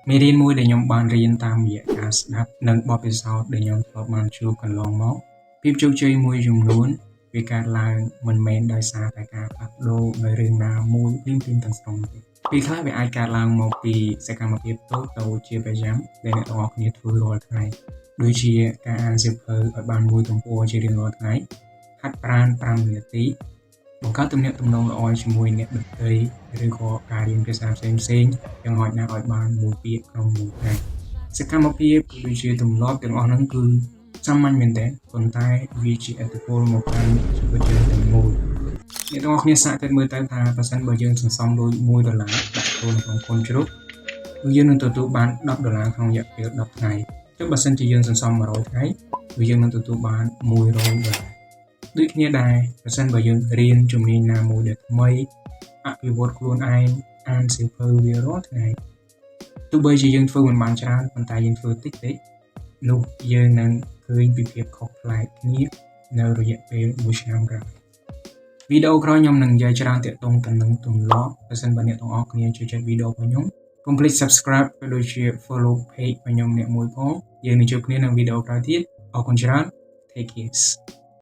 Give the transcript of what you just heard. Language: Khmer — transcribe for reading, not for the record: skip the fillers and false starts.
មេរៀនមួយដែលខ្ញុំបានរៀនតាមរយៈការស្ដាប់និងបទពិសោធន៍ដែលខ្ញុំធ្លាប់បានជួបកន្លងមកភាពជោគជ័យមួយចំនួនវាកើតឡើងមិនមែនដោយសារតែការផ្លាស់ប្ដូរនៅរឿងណាមួយភ្លាមៗទាំងស្រុងទេពេលខ្លះវាអាចកើតឡើងមកពីសកម្មភាពតូចៗជាប្រចាំដែលអ្នកទាំងអស់គ្នាធ្វើរាល់ថ្ងៃដូចជាការអានសៀវភៅឲ្យបានមួយទំព័រជារៀងរាល់ថ្ងៃហាត់ប្រាណ5នាទីបង្កើតទំនាក់ទំនងល្អជាមួយអ្នកដទៃឬក៏ការរៀនភាសាផ្សេងផ្សេងៗយ៉ាងហោចណាស់ឲ្យបានមួយពាក្យក្នុងមួយថ្ងៃសកម្មភាពក៏ដូចជាទម្លាប់ទាំងអស់ហ្នឹងគឺសាមញ្ញមែនទែនប៉ុន្តែវាជាឥទ្ធិពលមកកាន់ជីវិតយើងទាំងមូលអ្នកទាំងអស់គ្នាសាកគិតមើលទៅថាប្រសិនបើយើងសន្សំលុយ1ដុល្លារដាក់ចូលក្នុងកូនជ្រូកគឺយើងនឹងទទួលបាន10ដុល្លារក្នុងរយៈពេល10ថ្ងៃចុះបើសិនជាយើងសន្សំ100ថ្ងៃគឺយើងនឹងទទួលបាន100ដុល្លារដូចគ្នាដែរប្រសិនបើយើងរៀនជំនាញណាមួយដែលថ្មីអភិវឌ្ឍខ្លួនឯងអានសៀវភៅវារាល់ថ្ងៃទោះបីជាយើងធ្វើមិនបានច្រើនប៉ុន្តែយើងធ្វើតិចតិចនោះយើងនឹងឃើញពីភាពខុសប្លែកគ្នានៅរយៈពេល1ឆ្នាំក្រោយវីដេអូក្រោយខ្ញុំនឹងនិយាយច្រើនទាក់ទងទៅនឹងទម្លាប់ប្រសិនបើអ្នកទាំងអស់គ្នាចូលចិត្តវីដេអូរបស់ខ្ញុំកុំភ្លេច subscribe ក៏ដូចជា follow page របស់ខ្ញុំអ្នកមួយផងយើងនឹងជួបគ្នានៅវីដេអូក្រោយទៀតអរគុណច្រើន។ Take care.